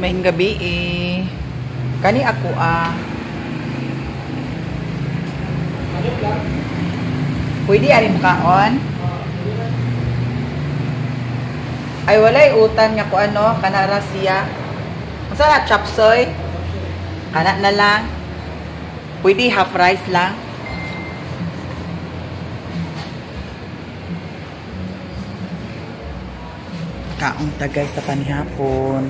Maayong gabi eh. Kani ako ah. Pwede ari mukaon? Ay walay utan nga ko ano, kanara siya. Unsa na chop suey? Kana na lang. Pwede half rice lang. Kaon ta guys sa panihapon.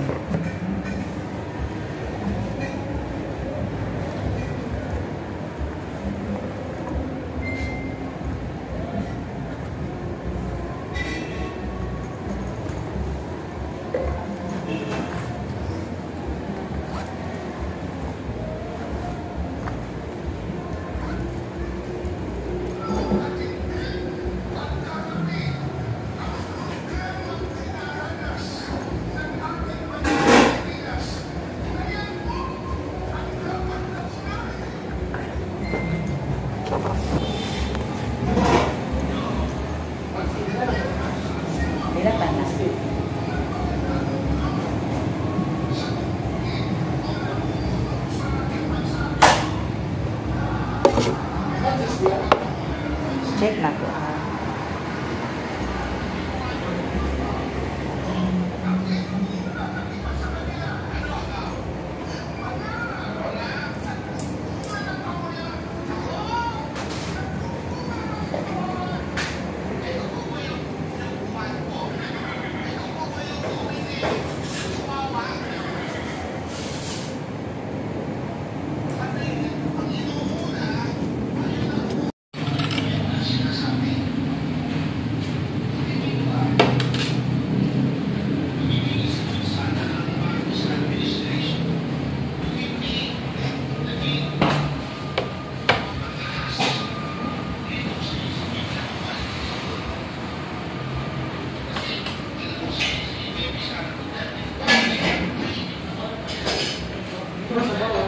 Check na ko.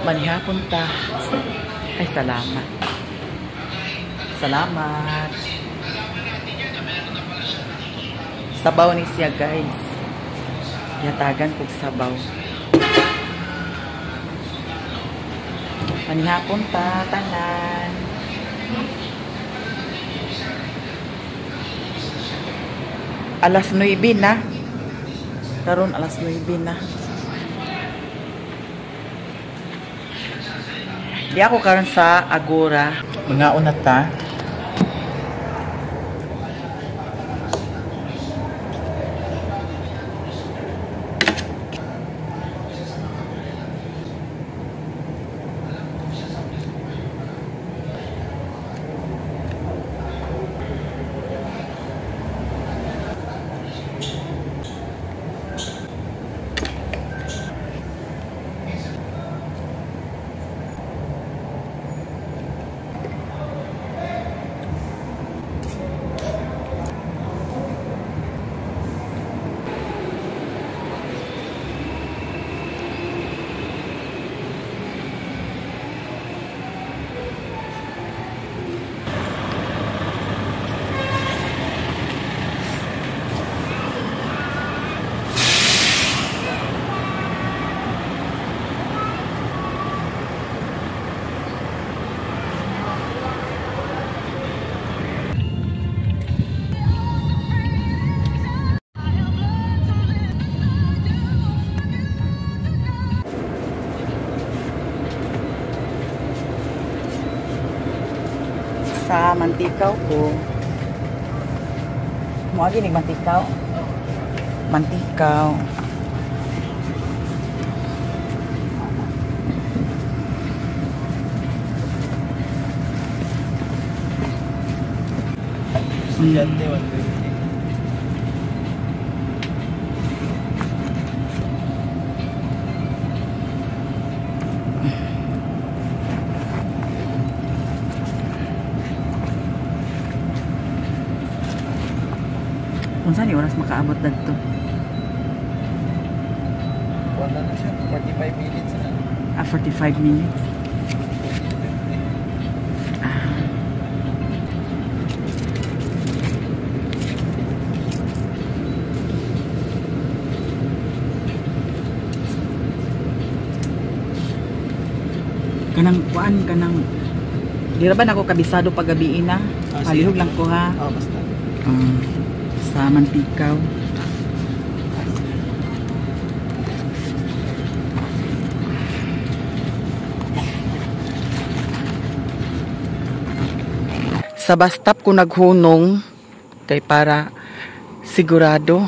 Manihapon ta. Ay, salamat. Salamat. Sabaw ni siya, guys. Yatagan kog sabaw. Manihapon ta, tanan. Alas 9 na. Karon alas 9 na. Di ako karon sa Agora. Mangaon na ta. Sa mantikaw ko. Mo agi ni mantikaw. Mantikaw. Estudyante 120. Unsa ni oras makaabot dadto? Wala na siya, 45 minutes na. Ah, 45 minutes. Ah. Kanang kuan kanang di ra ba nako kabisado pagabi na? Ah, sige. Palihog lang ko ha. Oh, basta. Sa Mantikaw. Sa bus stop ko naghunong kay para sigurado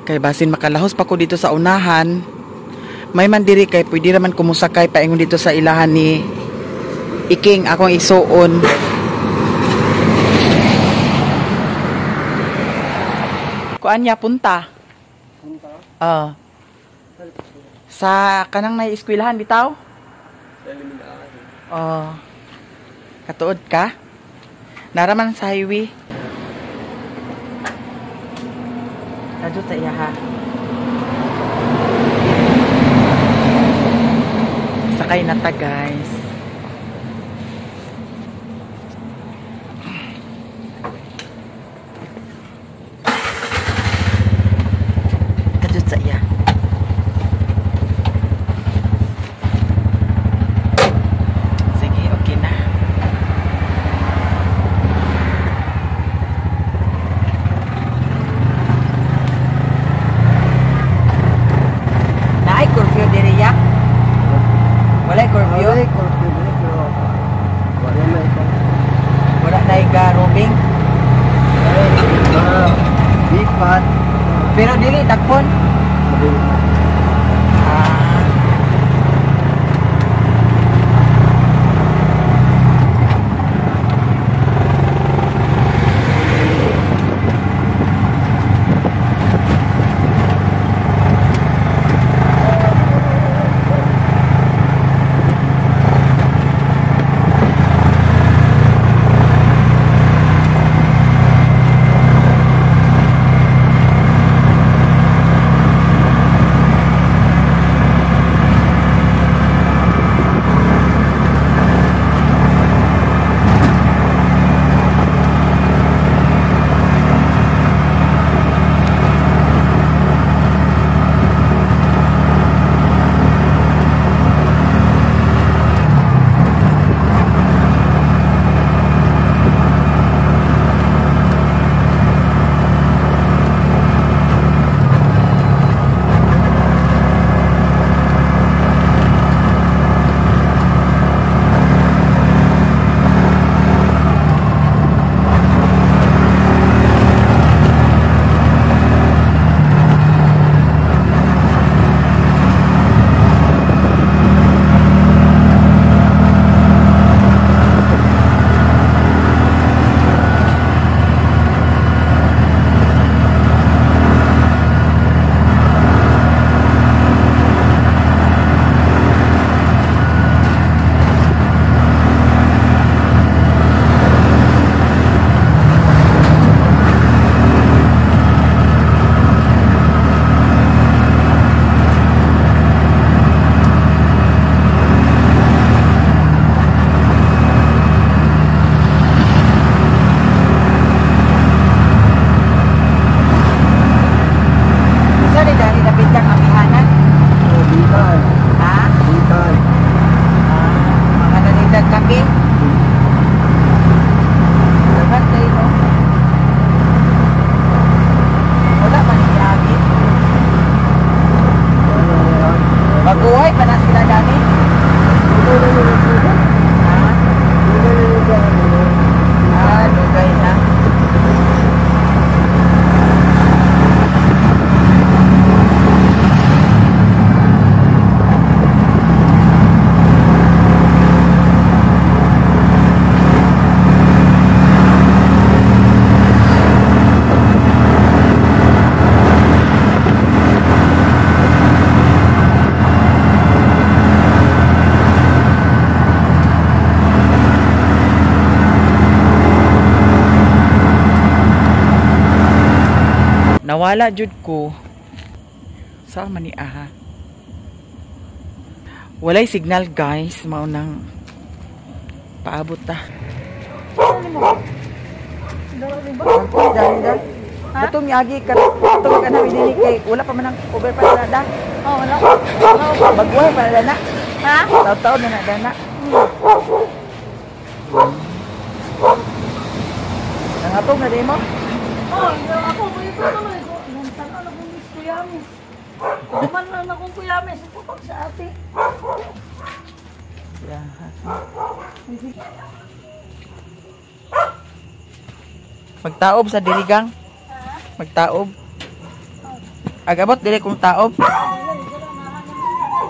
kay basin makalahos pa ko dito sa unahan. May man diri kay pwede raman kumusakay paingon dito sa ilahan ni Iking akong isuon. Kuan niya punta? Punta? Ah. Sa kanang naieskwelahan bitaw? Sa eliminaan. Oh. Katuod ka? Naraman sa highway. Kadto sa iya ha. Sakay na ta guys. Kadto sa iya. Sige, okay na. Naay curfew diri ya? Walay curfew? Walay curfew diri pero wala na ikaw. Wala na ga roaming? Ay, lipat. Pero dili dakpon. Ah. Maguhay pa na sila dani. Ah, dugay na. Nawala jud ko. Sa man ni aha. Walay signal guys, mao nang paabot ta. Katong yagi ka katong ka na dinhi kay wala pa man ang overpass na da. Oh, wala. Magbuhay pa na. Ha? Taw-taw na na dana. Nangatog na di mo? Oh, ako mo ito naman ko. Nang na kong kuyamis. Kuman na akong kuyamis. Pupag sa ate. Yeah. Magtaob sa dirigang. Magtaob. Agabot dili kong taob.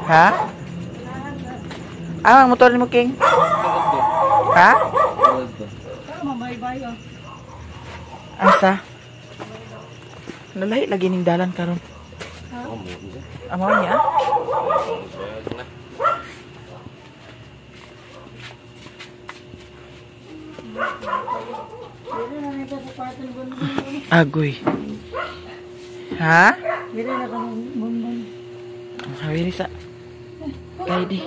Ha? Ah, ang motor nimo, King. Ha? Mabaybay oh. Asa? Nalahi lagi ning dalan karon. Amo niya? Dili na nito sa kwarto ni Bonbon. Agoy. Ha? Dili na ka Bonbon. Hawiri sa kay di.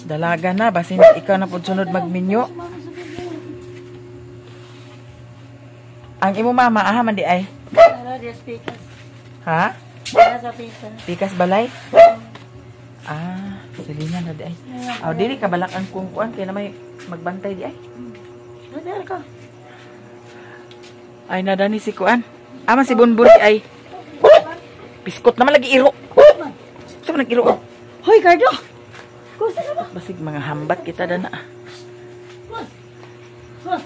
Dalaga na basin ikaw na pud sunod magminyo. Ang imo mama aha man di ay. Ara di speakers. Ha? Ara sa pikas. Pikas balay? Ah, silingan na di ay. Aw dili ka balak ang kung kuan kay na may magbantay di ay. Ano ka? Ay nadani si kuan. Ama si Bonbon di ay. Biskot naman lagi iro. Sa man nag-iro? Hoy, Cardo. Kusa na ba? Basig mga hambat kita dana. Kus. Kus.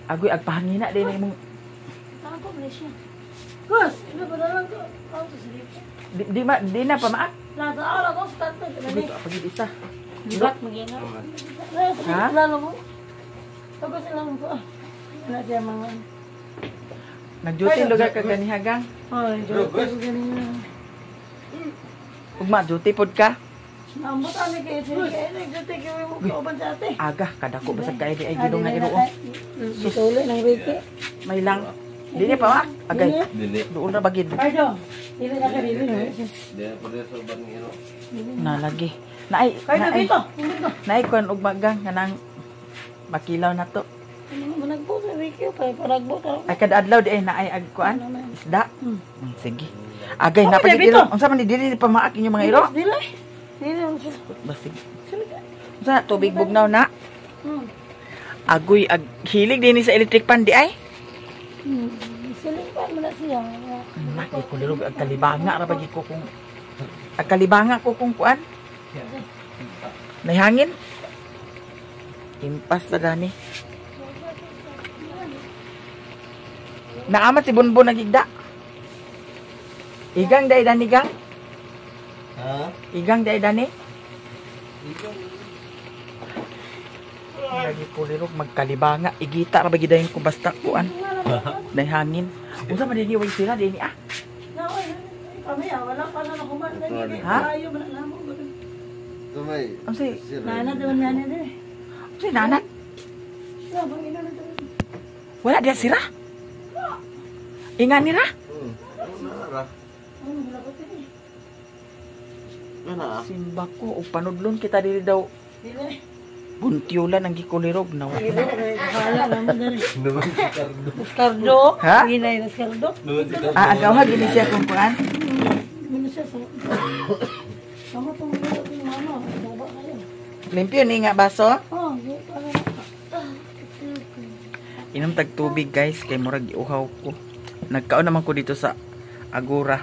Agoy agpahangina din na imong Tangan ko Malaysia. Kus, ino ba na lang ko? Ako sa silip. di ma di na pamaak. Lahat ako ako sa tanto. Dito pagid isa. Libat magina. Ha? Lalo mo. Tapos ilang ko. Wala siya mga. Nag-duty lugar ka ganiha gang. Hoy, joke ko ganyan. Ugma duty pod ka. Ambot ani kay sige kay nagduty kay mo kauban sa ate. Aga kadako basag kay di ay gidong nga iro. Sus. Nang rike. May lang. Di na pamaak. Agay. Dili. Duol na bagid. Cardo. Dili na ka dili na. Dili pa rin sa uban ng iro. Nalagi. Naay Cardo naay dito. Dito. naay kuan ugma gang kanang makilaw na to. Ano mo nagbo sa rike pa paragbo ta. Ay kada adlaw di ay naay ag kuan isda. Sige. Agay Okay, na pagid dito. iro. Unsa man ni dili pa maak inyong mga iro? Dili. Dili. Basig. Unsa tubig bugnaw na? Agoy ag hilig din ni sa electric pan di ay. Siling pa mo na siya. Nak ko lirog ag kalibanga ra pagi ko kung ag kalibanga ko kung kuan. Nay hangin. Impas na dani. Naamat si Bonbon nagigda. Igang day dani gang. Ha? Igang day dani. Lagi ko lirog magkalibanga. Igita ra bagi dayon ko basta kuan. Nay hangin. Unsa man dinhi way sila dinhi ah? Kami wala pa na nakuman. Ha? Ayo man na mo. Tumay. Unsay Nana daw nana dili. unsay nanat? Ya bang ina na daw. Wala diya sira. Inga nira. Nara. Ano gilabot ini? Ano ah? Simba ko og panudlon kita dili daw. Dili. Buntiulan ang gikulirog na. Dili hala na mo dili. Naman si Cardo. Cardo. Ha? Ginay na Cardo. Naman si Cardo. Ah, agaw ha gini siya kung kuan. Ano siya sa Tama tong mama, baba kayo. Limpyo ni nga baso. Oh, di para. Inom tag tubig guys kay murag giuhaw ko. Nagkaon naman ko dito sa Agora.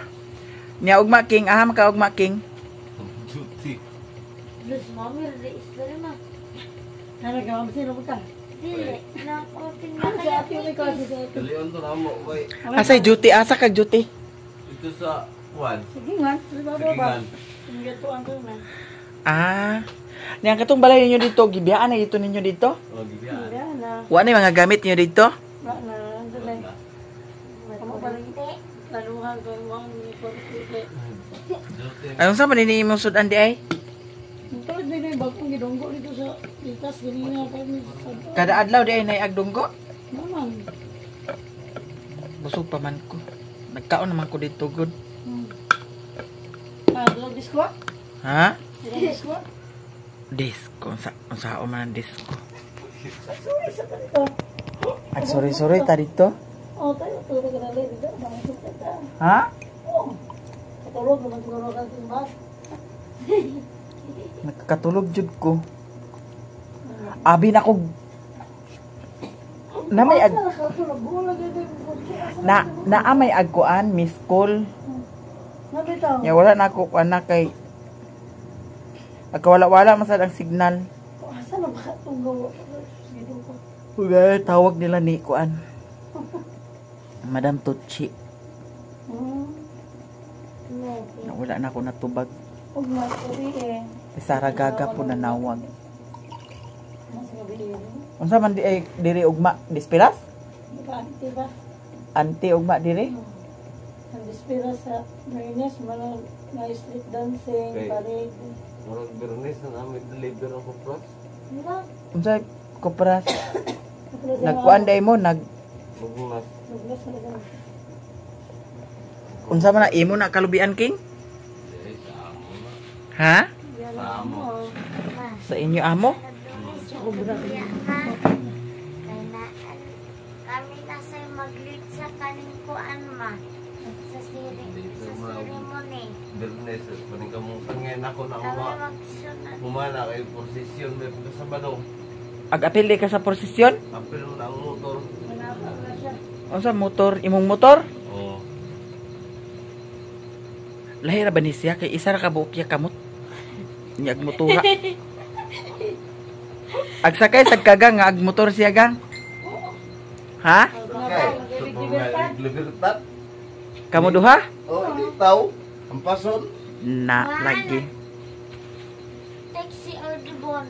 Nya ugma king, aha maka ugma king. Duty. Terus mami ada istri mah. Ano ka, sino ka? Dili, na open na Sa kaya. ate may kasi sa ate. Dali on to na mo. Way. Asay duty, asa kag duty? Ito sa kuan. Sige nga, sa baba ba? Sigingan. Sige to ang na. Ah. Nya katong balay ninyo dito, gibiyaan na dito ninyo dito. Oh, gibiyaan. Wala na. Wa na yung mga gamit niyo dito? Wala na. Dali. Kamu pa rin. Laluhan ko yung mga ni Duty. Anong sa man ini imong sudan di ay? Tulad din yung bagong gidunggo dito sa litas. Ganina pa mi sa Kada adlaw di ay nay agdunggo. Naman. Busog pa man ko. Nagkaon naman ko dito good. Ah, dala disko? Ha? Dala disko? Disco. Unsa man ang disco? Sorry sa dito. Ay, sorry, sorry, ta dito. Oh, tayo tulog ka na dito. Bakit kita? Ha? Oh. Katulog naman siguro ka sa bus. Nakakatulog jud ko. Abi na ko na may ag Asa ka tulog? Wala gid yung kotse. Asa na naa may agkuan miss call. Na bitaw. Ya wala na ako kuan na kay agkawala-wala man sad ang signal. Asa na ba itong gawa? Sige ko. Uy, tawag nila ni kuan. Madam Tucci. No. Na wala na ako natubag. Huwag na, gabi eh. Si Sara Gaga po nanawag. Mas gabi eh. Unsa man di ay diri ugma dispiras? Di ba, auntie ba? Anti ugma diri? Ang dispira sa Bernes, mga na street dancing, Okay. parade. Murag Bernes na namin deliver ang kupras. No. Unsa kupras? Tapos sa Nagkuan day mo nag Mugmas. Naglas na lang. unsa man na imo na kalubian, King? Eh, sa amo na. Ha? Yan Sa ang amo. mo. Ma. Sa inyo amo? Sobra. Ya, ha? Kay na, kami na sa mag-lead sa kaning kuan ma. Sa siri, sa ceremony. Bernes, at paningkamong ngayon ako na Kami uma. magsunod. Humana kay posisyon may pagkasabado. Ag-apil di ka sa prosesyon? Apil na ang motor. Manapa na siya. Unsa motor imong motor? Oo. Lahi ra ba ni siya kay isa ra ka buok ya kamot. Nya ag motora. Ag sakay sad ka gang nga ag motor siya gang. Ha? Okay. Mag-ibig libertad. Libertad. Kamo duha? Oh, hindi tao. Ang pason. Na lagi. Taxi or dibon.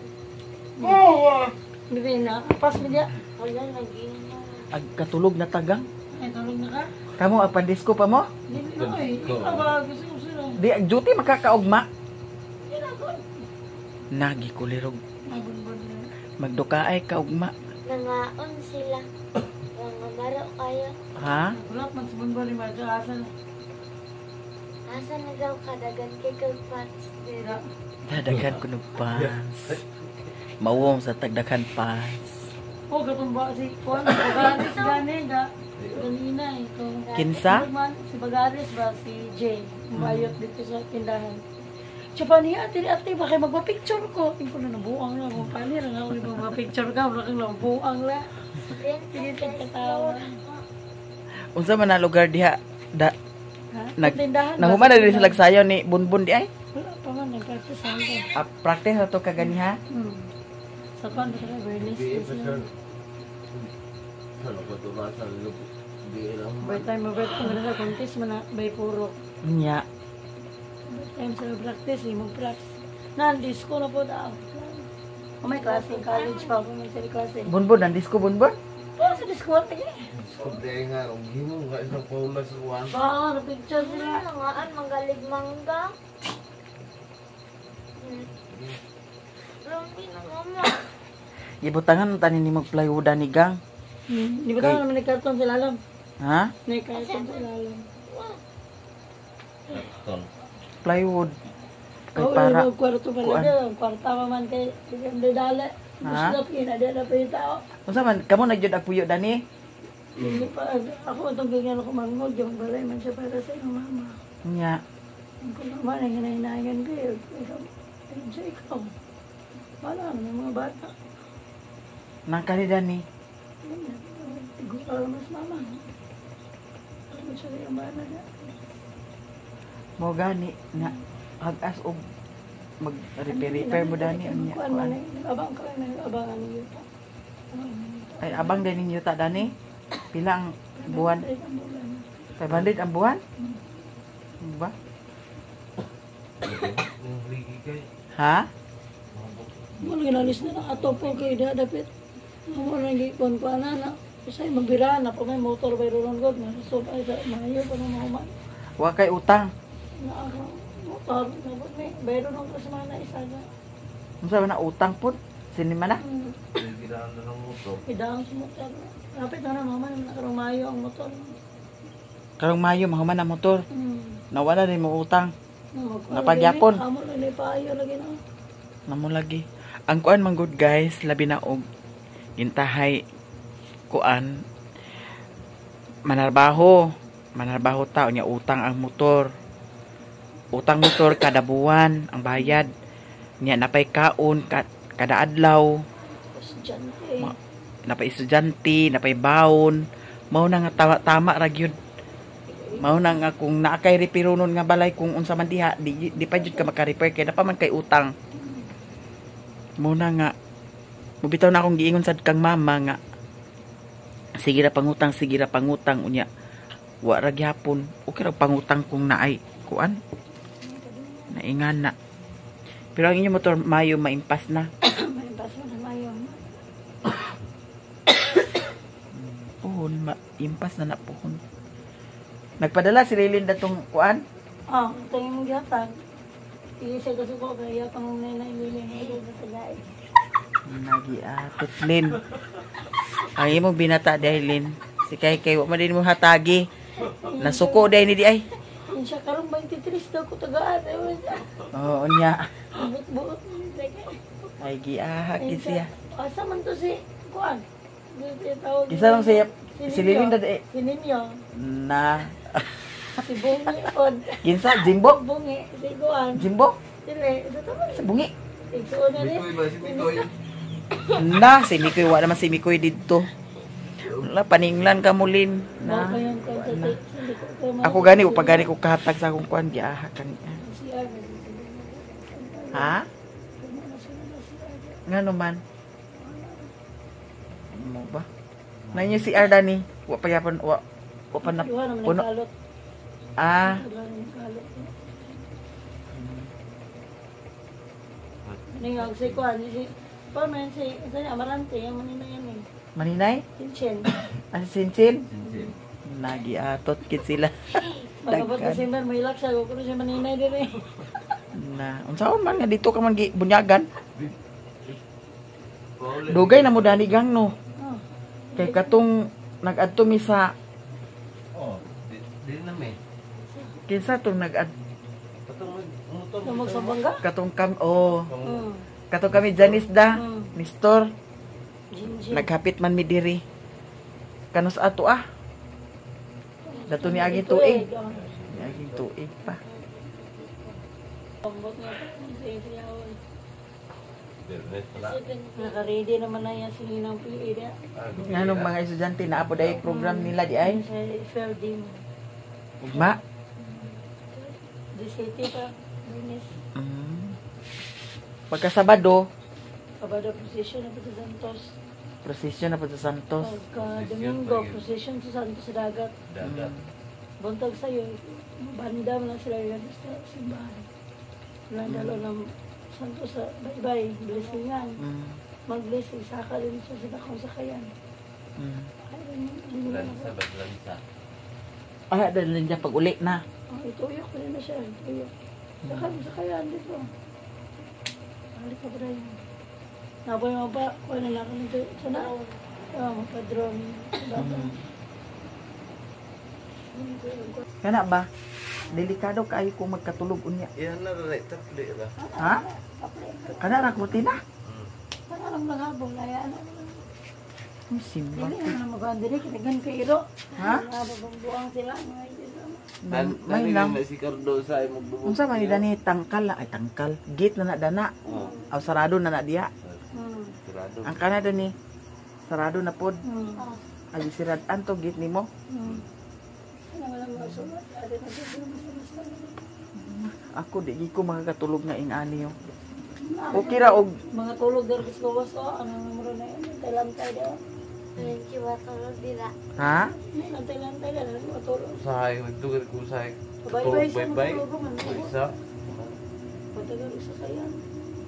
Hindi na. Pas mo diya. Wala lagi na. Ag katulog na tagang. Ay, tulog na ka? Kamo ag pandisko pa mo? Hindi na eh. Ikaw ba? Gusto ko sila. Di ag duty makakaugma. Hindi na ako. Nagi kulirog. Mabunbun na. Magdukaay kaugma. Nangaon sila. Nangamaro kayo. Ha? Wala, magsubunbun ni Marjo. Asa na? Asa na daw kadagan kay kag fans dira. Dadaghan ko ng pants. Mauwong sa tagdaghan pants. Oh, katong ba si Juan, Bagaris gani ga. Ganina ito. Kinsa? Man, si Bagaris ba si Jane, umayot dito sa tindahan. Siya niya, ate, ate, baka magpa-picture ko. Hindi ko na nabuang lang. Kung paano rin ako, magpa-picture ka, wala kang nabuang lang. Sige, tagkatawa. Unsa man na lugar diha da Ha? Nag- Sa tindahan ba? nahuman na Sa diri sila tindahan. sayo ni Bunbun di ay. Wala pa man, nag-practice ako. Ah, practice na to kaganiha. Sa kwan, sa Bernice. Di pa siya. Sa lukot sa lukot. Di lang By man. time, by time, sa contest, man na, by puro. Nya. By time sa practice, eh, mag-practice. Nan, disco na po daw. Oh, may klase, college pa ako, may sa klase. Bunbun ang disco Bunbun. Para sa disco, ate. Kundi nga, ang himong ka isang paula sa kuwan. Baka, na-picture sila. Nangaan manggalig mangga. Rambi na mama. Gibutangan tanin ni mag plywood ni gang. Di ba tayo naman may karton sila alam? Ha? May karton sila alam. Ton. Plywood. Kay Oo, para yung kwarto pala kuan. dyan. Ang kwarta pa man kay Ganda dala. Ha? Gusto na pinadala pa yung tao. Unsa man kamo nagyud ag puyo dani? Hindi pa, ako itong ganyan ako mangod. Yung balay man siya para sa iyong mama. Nya. Ang kung naman, ang hinahinayan ko eh. Ikaw, enjoy ikaw. Wala, may mga bata. Nang kani dani. Gusto mas mama. Ano siya yung bana niya? Mo gani na hagas og mag repair repair mo dani unya. Kuan man eh, nag-abang ka lang, nag-abangan ni Yuta. Ay abang din ninyo ta dani. Pila ang buwan? 500 ang buwan? Ba? Yung ligi kay. Ha? Mo lagi nalis na lang ato po kay da dapit. Mo lagi kuan kuan na na. Usay magbira na pa may motor bay ron god so ay sa maayo pa na mahuman. Wa kay utang. Na ako motor na po may bayro nung kasamana isa na. Unsa man na utang pud? Sinima na? Ligi na ang ng motor. Idang sa motor. Kapit na na mama na karong Mayo ang motor. Karong Mayo mahuman ang motor. Nawala din mo utang. Na, Napagyapon. Amo na ni paayo lagi na. Namo lagi. Ang kuan man good guys, labi na og gintahay kuan manarbaho. Manarbaho ta unya utang ang motor. Utang motor kada buwan ang bayad. Nya napay kaon kada adlaw, Estudyante. Napay estudyante, napay baon. Mao na nga tama, tama ra gyud. Mao na nga kung naa kay repair nga balay, kung unsa man diha, di pa jud ka maka-repair kay napa man kay utang. Mao na nga mubitaw na akong giingon sad kang mama nga sige ra pangutang, sige ra pangutang, unya wa ra gyapon. Okay ra pangutang kung naay kuan, naingan na. Pero ang inyong motor Mayo maimpas na. May baso na mayo. Puhon, maimpas na na puhon. Nagpadala si Raylene datong kuan. Ah, ito yung gihatag. Iisa ka suko kaya pang na ililin na sa tagay. Nagiatot, Lin. Ang imong binata dahil, Lin. Si Kay Kay wa man din mo hatagi. Nasuko dahil ni di ay. Yun siya karon 23 daw ko tagaan. Ewan siya. Oo nya. Buot-buot. Ay, giahak gid siya. Asa man to si kuan? Di tawag. Kinsa lang siya si Ninyo. Lilin da eh. Si Ninyo. Na Si Bungi pod. Kinsa Jimbo? Bungi si kuan. Jimbo? Dili, sa tama. Sa bungi. Igsuon na rin. Mikoy ba si Mikoy? Na si Mikoy, wa naman si Mikoy didto. Wala, paninglan ka mo, Lin. Na. Na. Ako gani, upag gani ko kahatag sa akong kuan, giahak kan. Ha? Ngano man? Mo ba? Na inyo si Ardani, wa pa yapon, wa wa pa na Duha naman puno. ang kalot. Ah, Duha naman ang kalot. Ningag si kuan si pa man si sa ni Amarante yung manina yan eh. Maninay? Chinchin. Ang sinsin? Sinsin. Nagiatot kit sila. Pagabot Daghan. December may laksa ko kuno siya maninay dire. Na, unsaon man nga dito ka man gi bunyagan? Dugay na mo dani gang, no. Oh. Kay katong nag-adto mi sa Oh, di na may. Kinsa tong nag-ad Katong motor. Tumog sa bangga. Katong kam, oh, katong kami Janice da, Nestor, Ginger. naghapit man mi diri. Kanus ato ah. Dato ni aging tuig. Oh. Ni aging tuig pa. Pambot nga. Sige. Bernes pala. Naka-ready naman na yan si Ninang PA da. Ah, Nganong mga estudyante na apo dahil program nila di ay? Sa Felding. Ugma. The city pa. Lunes. Pagka Sabado, Sabado procession na po sa Santos. prosesyon na po sa Santos. Pagka Procession Domingo, pa yun. procession sa Santos sa dagat. Dagat. Buntag sa'yo, banda mo lang sila yun sa simbahan. Wala dalo ng Santos sa baybay, blessingan. Mag-blessing, saka din siya sa dakong sakayan. Ay, hindi na Lansa ako. ba? Lansa. Ah, dahil niya pag uli na. Oh, ituyok ko na siya, ituyok. Saka mo sakayan dito. Balik ka pa rin. Naboy mo pa, kuha na lang ako nito. Sana, ah, magpa-drone. Bata. Kana ba? Delikado kaayo kung magkatulog unya. Iyan na rin. Tapli ba? Ha? Kana ra kurtina? Para lang maghabol, layaan na lang. Ay, simba. Dili na naman magandiri, kinagan kay Iro. Ha? Nababambuang sila, mga ito. May lang. Na si Cardo sa imong dubog. Unsa man ni dani tangkal na ay tangkal. Gate na na dana. Oh, Aw, sarado na na diha. Sarado. Ang Canada ni sarado na pod. Ay sirad anto gate nimo. Ano man ang mga sulat, ate na siya, basta-basta. Ako di gi ko makakatulog nga ing-ani yo. Okay ra og Mga tulog dito sa gawas, oh, ano numero na yun, lantay-lantay daw. Thank you, matulog dira. Ha? Lantay-lantay daw, matulog. Usahay, magdugal ko usahay. Bye-bye siya, Bye-bye. matulog man. Isa. Patagal sa kayan.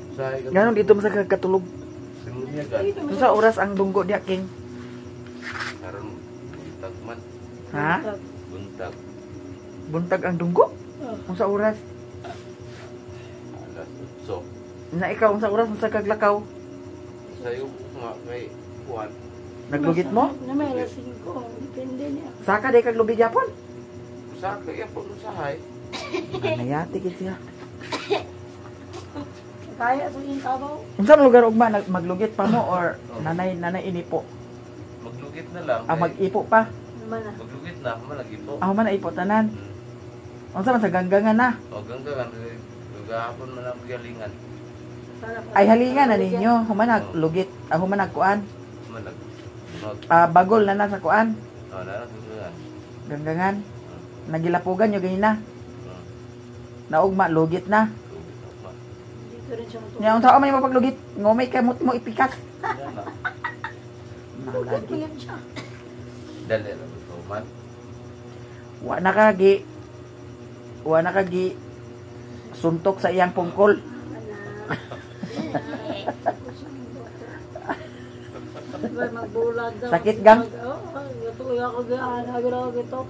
Usahay ka. Nganong dito man sa kakatulog? Sinunya ka. Unsa oras ang dunggo diha, King? Karon buntag man. Ha? Buntag. Buntag ang dunggo? Oh. Unsa oras? Alas 8. Na ikaw unsa oras unsa kaglakaw? Sayo nga kay Juan. Naglugit mo? Na may alas 5, depende niya. Saka di kaglubig yapon? Usahay kaya po usahay. Nanayati gid siya. Kaya sa iyong tabaw. Unsa man lugar ugma maglugit pa mo or nanay nanay inipo? Maglugit na lang. Ah, mag-ipo pa. Naman na. Maglugit na, malagi po. Ah, man ipo tanan. Unsa man sa ganggangan na? O ganggangan gahapon man ang galingan. Ay halingan na ninyo, humanag lugit, ah, humanag kuan. Manag. Mag Ah, bagol na na sa kuan. oh, na ganggangan. Ganggangan. Nagilapugan nyo ganina. Naugma lugit na. Lugit ugma. Dito rin siya matulog. Nya unsa man mo paglugit? Ngumay kay mo ipikas. Yan na. Lugit Nalagi. mo yan siya. Dali ra ko man. Wa na ka gi wa na ka gi suntok sa iyang pungkol. Wala. Diba, magbulag daw. Sakit, gang? Oo, tuloy ako gaan. Agad ako gitox.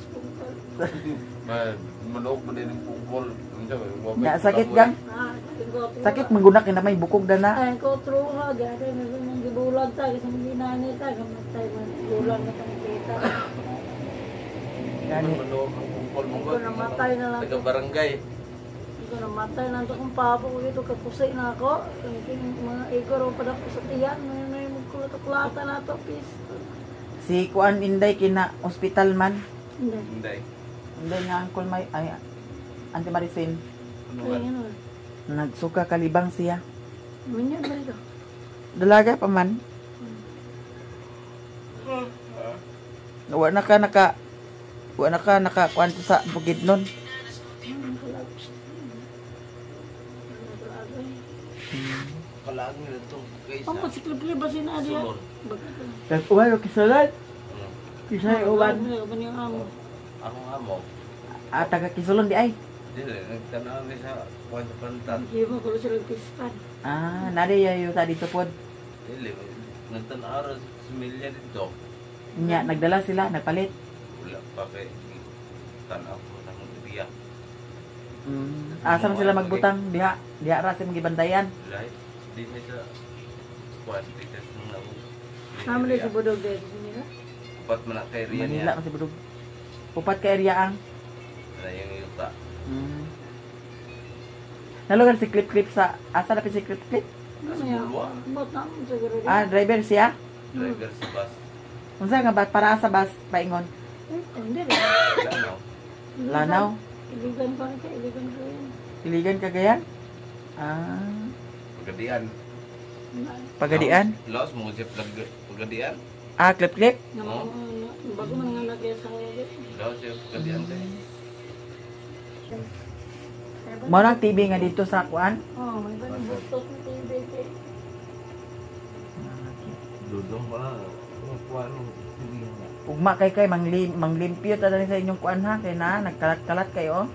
Manok man din ang pungkol. Unsa ba? Nya sakit gang. Ah, Sakit mangguna kay na may bukog dana. Ay, ko true ha. Gano'n, may mga gibulag ta. Kasi mga ginani ta. Kamatay, bulag na kami kita. Gani. Manok ang pungkol mo. Ko namatay na lang. Taga barangay. Ito namatay na ito kung papa ko dito. Kakusay na ako. Ang mga igor pa na ko sa tiyan. May may magkulato-kulata na to. Peace. Si kuan Inday kina ospital man. Hindi. Hindi. Inday nga angkol may ay Auntie Maricel. Ano ba? Ay, ano. Nagsuka kalibang siya. Minyan ba ito? Dalaga pa man. Wa na ka naka kuan sa bukid nun. Kalaag nila to. Kaysa. Ang pasiklip-klip ba sina diya? Sulod. Nag-uwan o kisalan. Kisay uwan. Amo. Ako nga mo. Ah, taga Kisulon di ay. Dili, nagtanaw mi sa kuwan sa pantan. Hindi mo kulo sila pispan. Ah, nari yayo ta dito pod. Dili, nagtanaw ra sa similya dito. Nya nagdala sila, nagpalit. Wala pa kay tanaw ko ng area. Asa man sila magbutang diha? Diha ra sila magibantayan. Lahi, di mi sa kuwan dito sa mga Naman sa budog dito sa nila. Upat man ang kay area Manila niya. kasi budog. Upat ka area ang. Na yung yuta. Nalugar si Clip Clip sa asa na si Clip Clip? Ano yan? Bot na mo siguro din. Ah, driver siya. Driver sa bus. Unsa nga ba para sa bus paingon? Eh, hindi rin. Lanaw. Lanaw. Iligan pa rin siya, iligan ko yun. Iligan Cagayan? Ah, Pagadian. Pagadian? Laos mo siya pagadian. Ah, Clip Clip. Oh. Bago man nga lagi sa kaya. Laos siya pagadian kay. Mao nang TV nga dito sa kuan. Oh, may ba ng butot ng TV kay. Dudong ba? Kuwan hindi nga. Ugma kay kay manglimpyo ta dali sa inyong kuan ha kay na nagkalat-kalat kayo oh.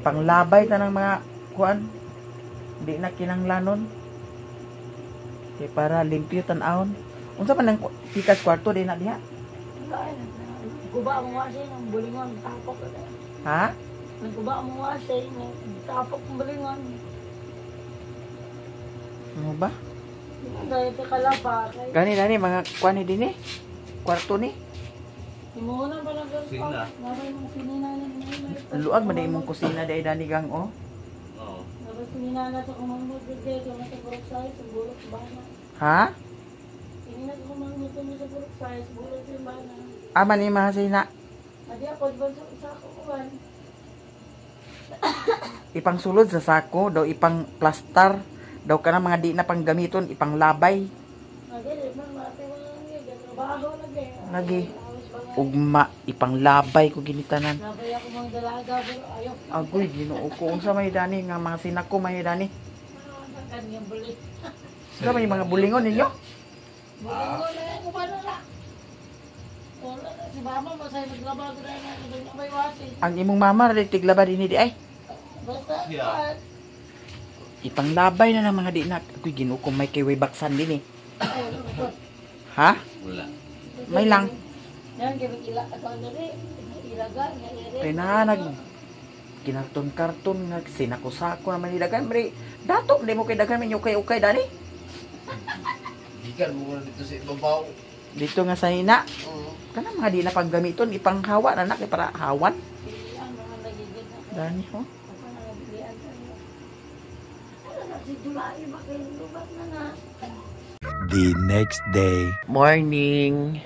Panglabay ta ng mga kuan. Di na kinanglanon. Kay para limpyo tan-awon. Unsa man ang pikas kwarto di na diha? Guba mo wasi ng bulingon tapok. Ha? Nagguba mo wasi ng tapok ng bulingon. Ano ba? Dahil ka kalapa kay. Gani nani mga kuan ni dinhi. Kwarto ni. Imuna pa lang Kusina. Luag man imong kusina di dani gang oh. Oo. Dapat sinina na sa kumangmut dito sa burok size, sa burok bana. Ha? Sinina sa kumangmut mo sa burok size, burok sa bana. Ama ni mga sina. Adi ako di ba sa ako kuan. Ipangsulod sa sako daw ipang plastar daw kana mga di na panggamiton ipanglabay. Adi di man mate mo trabaho lagi. Lagi. Ugma ipanglabay ko ginitanan. Nabay ako mga dalaga pero ayaw. Agoy Ginoo ko unsa may dani nga mga sinako may dani. Kanyang buli. Unsa may mga bulingon ninyo? Bulingon na ako pa na. Wala na si mama masay maglaba ko na na may wasi. Ang imong mama ra tiglaba dinhi di ay. Basta Siya. Ipanglabay na ng mga di na. Agoy Ginoo ko may kay way baksan dinhi. Ha? Wala. May lang. Yan kay ila ako diri. Ilaga nga ere. Kay na nag kinarton-karton nga sinako-sako naman ni daghan bre. Dato di mo kay daghan man ukay-ukay dani. Gikan mo na dito sa ibabaw. Dito nga sa hina. Kana mga di na paggamiton ipanghawa na na kay para hawan. Pilian naman lagi gid na. Dani ho. Ako na pilian. Ano na si July ba kay lubat na na. The next day. Morning.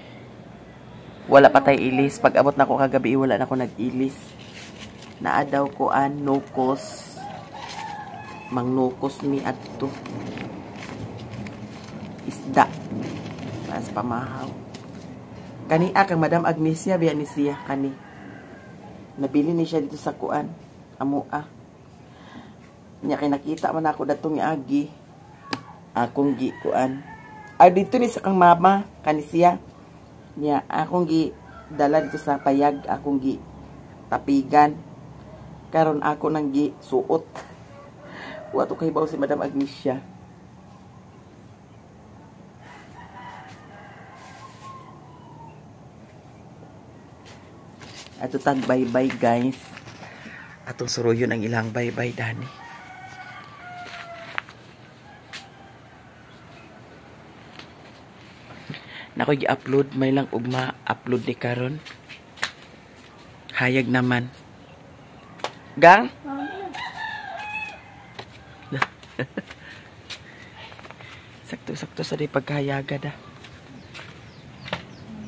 Wala pa tay ilis. Pag abot na ako kagabi, wala na ako nag-ilis. Naa daw kuan nukos. Mangnukos mi adto. Isda. Para sa pamahaw. Kani kang Madam Agnesia biya ni siya kani. Nabili ni siya dito sa kuan. Amua. Nya kay nakita man ako datong agi. Akong gi kuan. Ay dito ni sa kang mama kani siya. Nya akong gi dala dito sa payag, akong gi tapigan. Karon ako nang gi suot. Wa to kay baw si Madam Agnesia. Ato tag bye-bye guys. Atong suruyon ang ilang bye-bye dani. Nako gi-upload may lang og ma-upload ni karon. Hayag naman. Gang? Sakto-sakto sa di pagkahayaga da.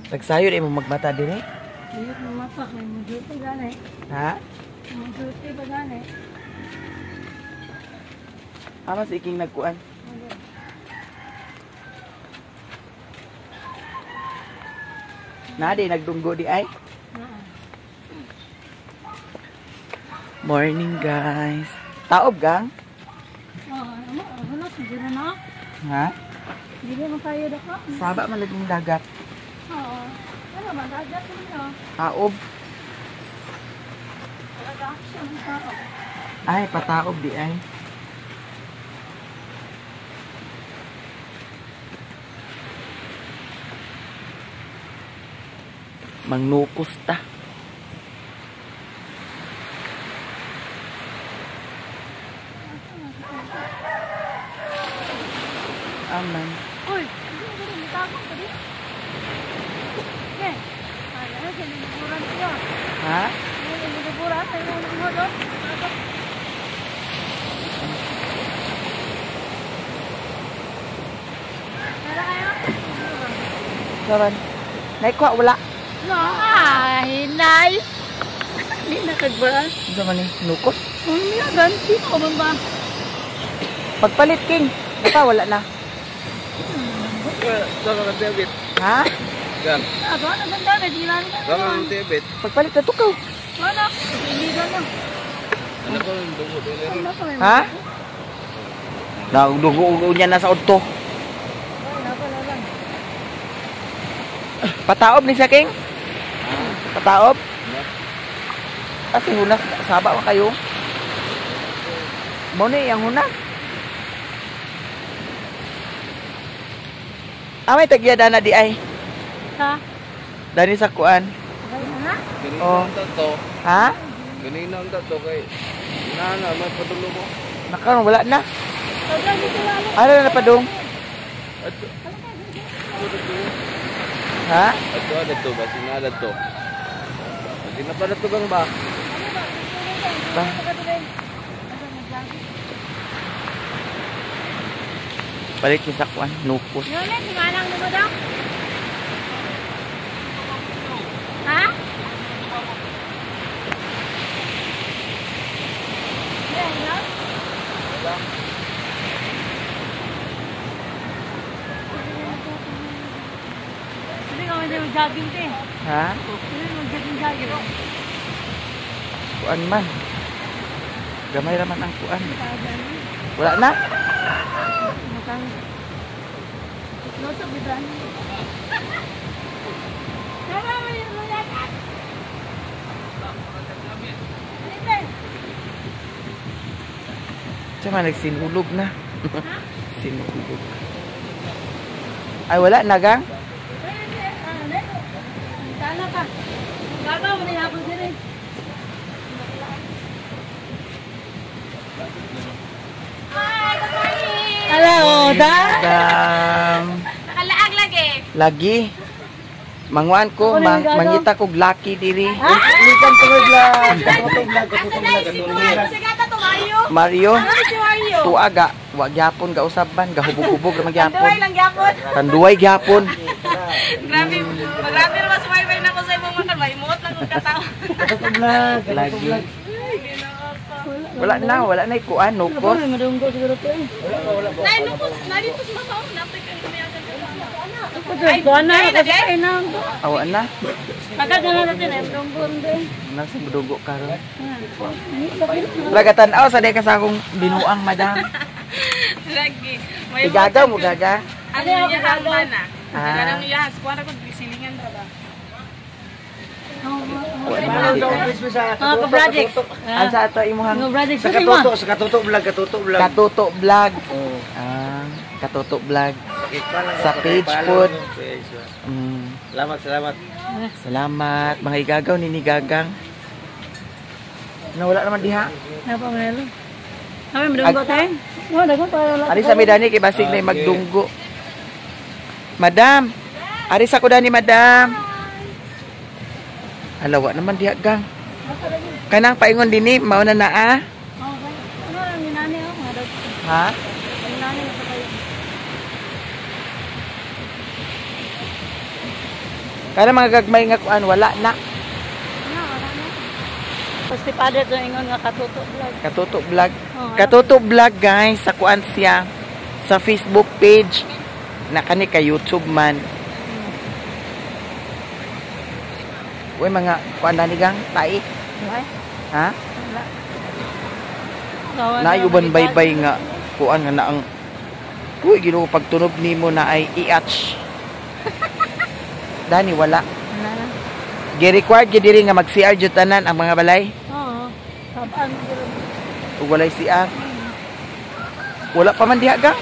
Nagsayo di mo magmata dinhi? Diyot mo mata kay mo duty gani. Ha? Mo duty ba gani? Ama si iking nagkuan. Na di nagdunggo di ay. Morning guys. Taob gang? Ano siguro na? Ha? Dili man kayo dako. Saba man lagi dagat. Oo. Ano man dagat man. Taob. Ay, pataob di ay. Mangnukos ta. Aman. Uy, hindi ko pa di. Eh, ay, ay, siniburan siya. Ha? Siniburan, ay, mo doon. Saran. Naikuha, wala. No, ay, hinay. Hindi nakagbaan. Ano man eh, nukos? Ang niyagan, sino man ba? Pagpalit, King. Baka wala na. Ha? Pagpalit sa tukaw. Ha? Nagdugo niya na sa udto. Pataob ni siya, King? Pataob? Kasi hunas, saba ka kayo. Mo ni ang hunas. Ah, may tagya dana di ay. Ha? Dani sa kuan. Oh. Ha? Ganina ang tato kay na may padulo ko. Nakaron wala na. Ano na padung? Ha? Ato adto ba sinada to. Sina pa to gang ba? Ba. Palit ni sa kuan, nukos. Yun, singalang mo daw. Ha? Hindi ka mag-jogging te. Ha? Hindi mag-jogging-jogging. Kuan man. Gamay raman ang kuan. Wala na? Tsaka nagsinulog na. Sinulog. Ay, wala na, gang? Hello, da. Nakalaag lagi. Lagi. Manguan ko, mangita kog lucky diri. Likan tungod lang. Asa na si Kuan? Sigata to Mario. Mario. Si Mario. Tuaga, wa gyapon ga usaban, ga hubog-hubog ra magyapon. Tanduay lang gyapon. Tanduay gyapon. Grabe, grabe ra mas wifi na ko sa imong mga mahimot lang og katawa. Lagi. Wala na, wala na ikuan, nukos. Wala madunggo siguro to eh. Nay, nukos, narito sa mata. Napay kayo lumayagan ka. Ay, na, ay na. Awa na. Pagkagana natin ay madunggo din. Nasa budugo karon. Lagatan aw sa ka sa akong binuang, madam. Lagi. Igagaw mo gaga. Ano yung yahan man ah. Ah. Ano yung yahan? Kuha ko silingan ra ba? Wala na di ay. Mga ka-project. Asa ato imuhang Mga project. Sa katuto, sa katuto vlog, katuto vlog. Katuto Vlog. Ah, Katuto Vlog. Sa page po. Salamat, salamat. Salamat mga igagaw ni Gagang. Nawala naman diha. Napa mo. Kami madunggo tayo. Oh, daghan pa wala. Ari sa mi dani kay basig na magdunggo. Madam. Ari sa ko dani, madam. Alawa naman diha gang. Kanang paingon dinhi mao na naa. Oh, ano lang ni nani oh, mga dog. Ha? Ang nani na kayo. Kana mga gagmay nga kuan wala na. Ano, wala na. Pasti padre to ingon nga katuto vlog. Katuto Vlog. Oh, Katuto Vlog guys sa kuan siya sa Facebook page na kani ka YouTube man. Uy mga kuan dani gang tai. Ay, Ha? wala. Gawa na Naayuban baybay nga kuan nga na ang uy Ginoo pagtunog nimo na ay iach. Dani wala. Wala na. Gi-required gyud diri nga mag CR jud tanan ang mga balay. Oo. Sabaan siguro. Ug walay CR. Wala pa man diha gang.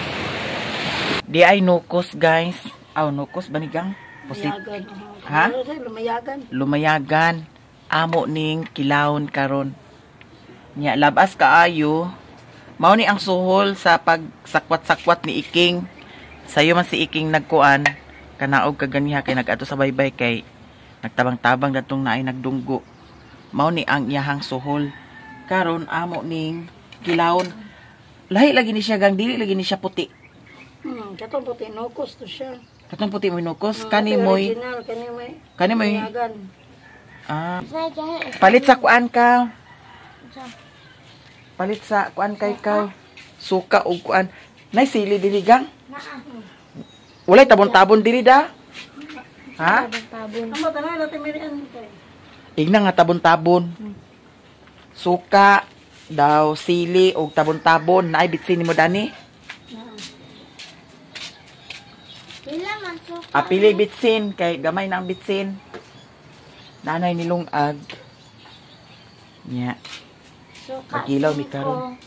Di ay nukos guys. Aw nukos ba ni gang? Pusit. Lumayagan. Ha? Lumayagan. Lumayagan. Amo ning kilawon karon. Nya labas kaayo. Mao ni ang suhol sa pagsakwat-sakwat ni Iking. Sayo man si Iking nagkuan kanaog kaganiha kay nag-adto sa baybay kay nagtabang-tabang datong naay nagdunggo. Mao ni ang iyahang suhol. Karon amo ning kilawon. Lahi lagi ni siya gang, dili lagi ni siya puti. Katong puti nukos to siya. Katong puti mo nukos, kani moy, Original kani moy. kani moy. Lumayagan. Ah, palit sa kuan ka. Palit sa kuan kay ka. Suka og kuan. Nay sili dili gang. Walay tabon-tabon dili da. Ha? Amo tanan natin mirian kay. Igna nga tabon-tabon. Suka daw sili og tabon-tabon naay bitsin nimo dani. Pila man suka. Apili bitsin kay gamay na ang bitsin. Nanay nilungag. Nya. Suka. Pagilaw mi karon.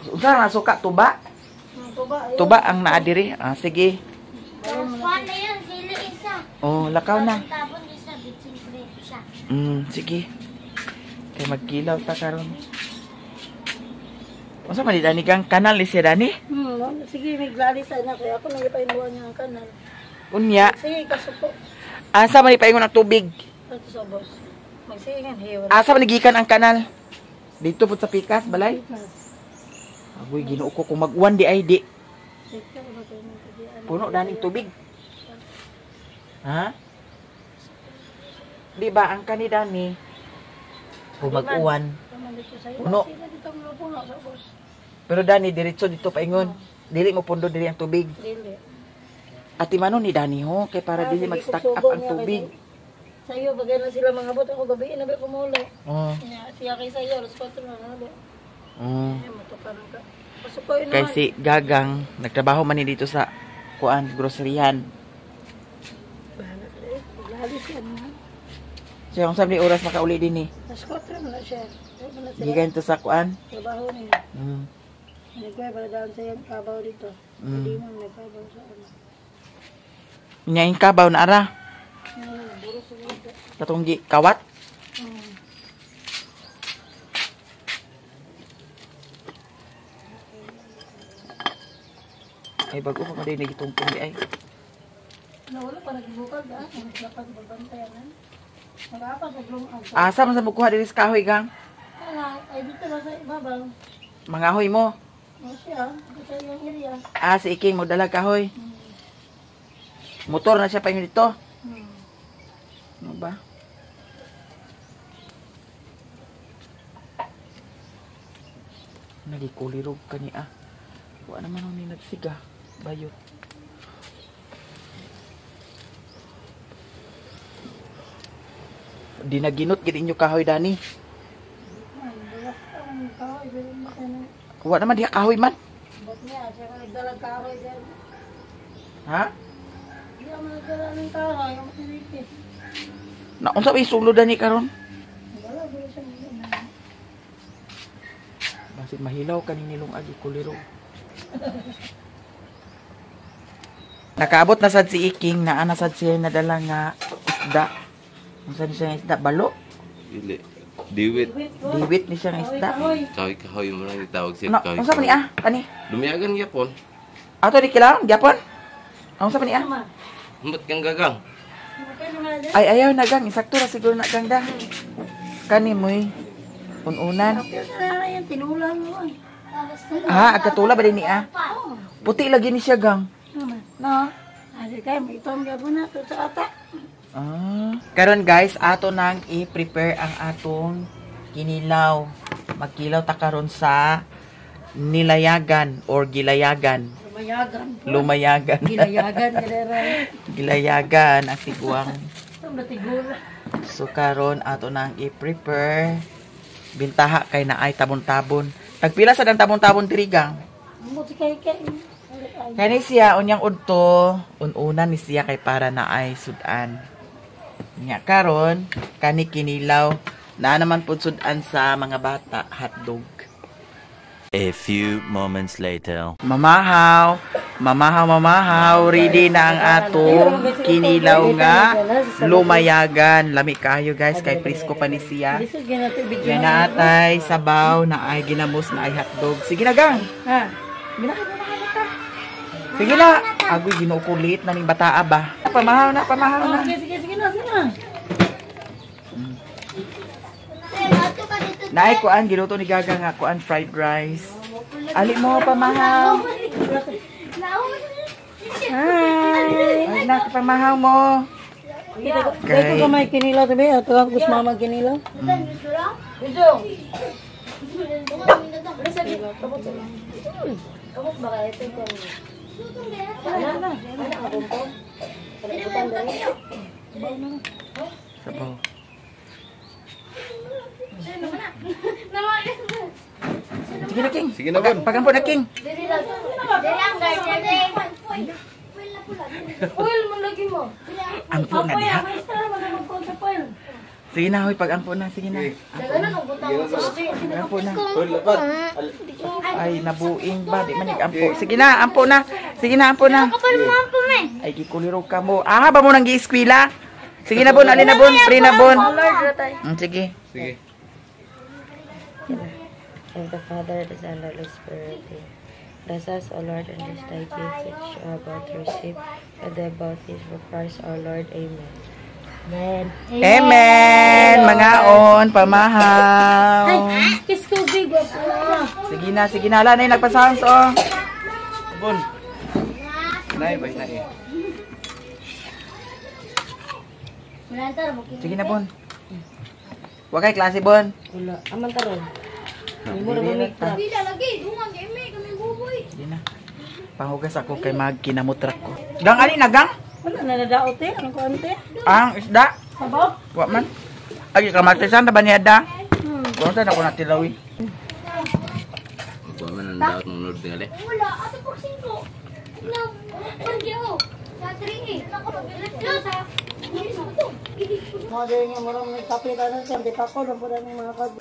Unsa nga suka tuba? Tuba. Tuba ang naa diri. Ah, sige. Kuan na yun, sili isa. Oh, lakaw na. Tabon isa, bitsin pre isa. Sige. Kay magkilaw ta karon. Unsa man di dani kang kanal ni si Dani? Sige, may glali sa anak kay ako nagipainuan niya ang kanal. Unya, Sige, kasuko. asa man ipaingon ang tubig? Ato sa boss. Magsiingan hiwa. Asa man gikan ang kanal? Dito pud sa pikas balay. Agoy Ginoo ko kung mag-uwan di ay di. Puno daning tubig. Ha? Di ba ang kani dani? Kung mag-uwan. Puno. Pero dani diretso dito paingon. Dili mo pundo dili ang tubig. Dili. Ati mano ni Dani ho kay para dili Sige, mag-stack kung up sugo ang niya, tubig. Sayo bagay na sila mga bot ako gabi na ba kumulo. Oh. Nya siya kay sayo alas 4 na na ba. Oh. Ay matukaran ka. Pasukoy Kay naman. si Gagang nagtrabaho man ni dito sa kuan groceryhan. Bahala ka eh. Lali siya na. So yung sabi oras makauli din eh. Alas 4 na siya. Ay, na sila. Gikan to sa kuan. Trabaho niya. Nagkuhay para daan sa iyang kabaw dito. Hindi mo nagkabaw sa ano. Nya yung kabaw na ara. Buro sa dito. Katong gi kawat. Ay bago pa man din gitungtong di ay. Nawala pa nagbukag ah. Dapat babantayan. Mag-apas og lungag. Asa man sa mukuha diri sa kahoy gang? Ala, ay dito lang sa ibabaw. Mga ahoy mo. O siya, dito sa iyang area. Ah, si Iking mo dala kahoy. Motor na siya pa dito. Ano ba? Nagikulirog kani ah. Wa naman ni nagsiga. Bayot. Di naginot gid inyo kahoy dani. Wa naman diha kahoy man. Ha? Na unsa ba isulo dani karon? Basin mahilaw kani nilong agi kuliro. Nakaabot na sad si Iking, naa na sad siya nadala nga isda. Unsa ni siya nga isda? Balo? Dili. Diwit. Diwit ni siya nga isda. Kahoy-kahoy mo lang itawag siya. No, unsa pa ni ah? Kani? Lumiyagan gyapon. Ato di kilaon gyapon? Unsa pa ni ah? Humbat kang gagang. Ay ayaw na gang, insakto ra siguro na gang da. Kani moy ununan. Ah, agkatula ba din ni ah? Puti lagi ni siya gang. Na. Ah. Karon guys, ato nang i-prepare ang atong kinilaw. Magkilaw ta karon sa nilayagan or gilayagan. Lumayagan. Lumayagan. Gilayagan. Gilayagan ang tiguang. So karon ato nang i-prepare. Bintaha kay naay tabon-tabon. Tagpila sa dang tabon-tabon diri gang. Kani siya unyang udto, ununa ni siya kay para naay sudan. Nya karon kani kinilaw naa naman pud sudan sa mga bata hotdog. A few moments later. Mamahaw, mamahaw, mamahaw, ready na ang atong kinilaw nga lumayagan. Lami kayo guys, kay presko pa ni siya. Yan na atay, sabaw na ay ginamos na ay hotdog. Sige na gang. Sige na. Agoy, ginukulit na ning bataa ba? Pamahaw na, pamahaw na. Sige, sige na, sige na. Naay kuan giluto ni Gaga nga kuan fried rice. Ali mo pamahaw. Hi. Ay na pamahaw mo. Kay ko may kinilaw tabi ato ang gusto mama kinilaw. Sabaw. Sige na, King. Sige na, Bon. Pagampo na, King. Ampo na diha. Sige na, hoy. Pag-ampo na. Sige na. Ampo na. Ay, nabuing ba? Di man ampo. Sige na, ampo na. Sige na, ampo na. Ay, gikuliro ka mo. Ah, ba mo nang gi-eskwela? Sige na, Bon. Ali na, Bon. Free na, Bon. Sige. Sige. Of the Father, the Son, and the Holy Spirit. Bless us, O Lord, and this thy gift which we are about to receive, and thy bounties for Christ our Lord. Amen. Amen. Amen. Mga on, pamahaw. Kiss ko, big. Sige na, sige na. Ala na yung nagpasounds, oh. Bon. Nay, bay, nay. Sige na, Bon. Huwag kay klase, Bon. Wala. Aman taron. Sige na. Panghugas ako kay magkinamutrak ko. Gang, ali na, gang? Wala na nadaot eh. Anong kuante? Ang isda. Sabaw? Wa man. Ay, kamatisan na ba niya da? Kung saan ako natilawi. Wa man ang daot ng nod tingali. Wala, ato pag 5. Na, pagyo. Sa 3 eh. Ako mag-electro sa. Mga dahil nga murang nagkape ka na siya. Di pa ko. Lang po na mga kag...